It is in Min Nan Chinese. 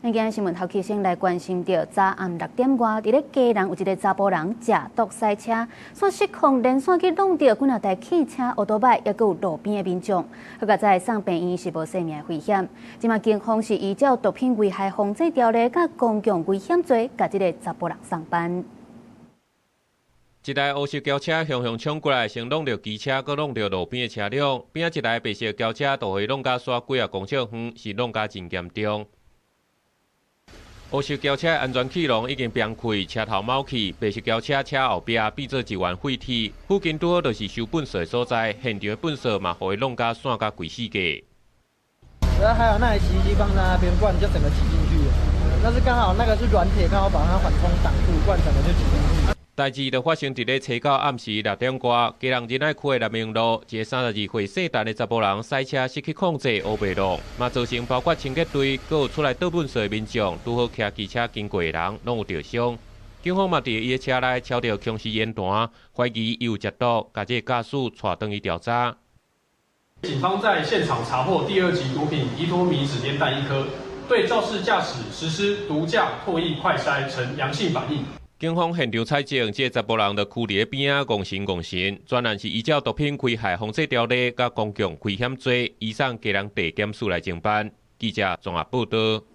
今日新聞頭起先來關心著昨暗6點外，佇咧基隆有一个查埔人食毒駛車，煞失控連線去挵著幾若台汽車、歐多擺，抑閣有路邊的民眾，好佳哉送病院是無生命危險。這馬警方是依照毒品危害防制條例佮公共危險罪，共這个查埔人送辦。一台烏色轎車雄雄衝過來，先挵著機車，閣挵著路邊的車輛。邊仔一台白色轎車就予伊挵甲煞幾仔公尺遠，是挵甲真嚴重。烏色轎車安全氣囊已經崩開，車頭冒去，白色轎車車後壁變做一圓廢鐵。附近拄好就是收糞埽的所在，現場的糞埽嘛，予伊挵甲散甲規世界。然後還有那台洗衣機放在那邊，不然就整個擠進去了。那是剛好那個是軟鐵，剛好把它緩衝擋住，不然整個就擠進去。代誌就發生佇咧初九暗時6點外，基隆仁愛區的南明路，一个32歲姓陳的查埔人駛車失去控制，烏白挵，嘛造成包括清潔隊，閣有出來倒糞埽的民眾，拄好騎機車經過的人，攏有著傷。警方嘛佇伊的車內抄著強勢煙彈，懷疑伊有食毒，共這个駕駛帶轉去調查。警方在現場查獲第二級毒品依托咪酯煙彈一顆，對肇事駕駛實施毒駕唾液快篩呈陽性反應。警方現場採證，這个查埔人就跍佇咧邊仔戇神戇神，專案是依照毒品危害防制條例佮公共危險罪，移送基隆地檢署來偵辦。記者綜合報導。